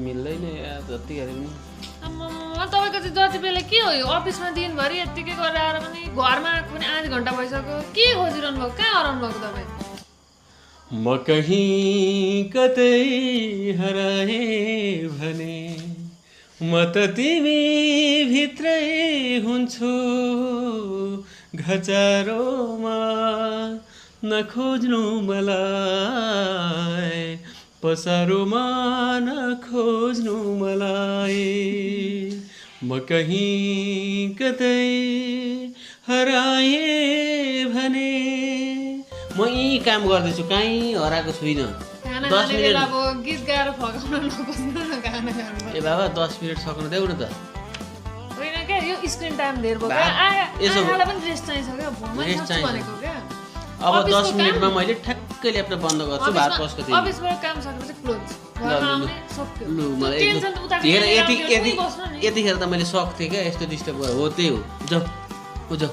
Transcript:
मिल्दैन यार जति गरे पनि तपाईको चाहिँ जति बेला के हो यो अफिसमा दिनभरि यतिकै गरेर आएर पनि घरमा आएको पनि आधी घन्टा भइसक्यो के खोजिरहनु भएको कहाँ हराउनु भएको तपाईँ म कहीँ कतै हराए भने म त तिमी भित्रै हुन्छु घचारोमा नखोज्नु मलाई पसारोमा नखोज्नु मलाई म कहीँ कतै हराए भने म यी काम गर्दैछु कहीँ हराएको छुइनँ 10 मिनेट अब गीत गाएर फकाउन नखोज्नु न गाना गाउनु ए बाबा 10 मिनेट सक्नु देऊ न त होइन क्या यो स्क्रिन टाइम धेर भयो यसो आएर पनि रेस्ट चाहिन्छ क्या रेस्ट चाहिन्छ भनेको क्या अब 10 मिनेटमा मैले ठ्याक्कै ल्यापटप बन्द गर्छु भात पस्को थिएँ अफिसबाट काम सकेपछि क्लोज घरमा आउने सक्यो लु मलाई टेन्सन उता यतिखेर त मैले सक्थेँ क्या यस्तो डिस्टर्ब भयो हो त्यही हो जाऊ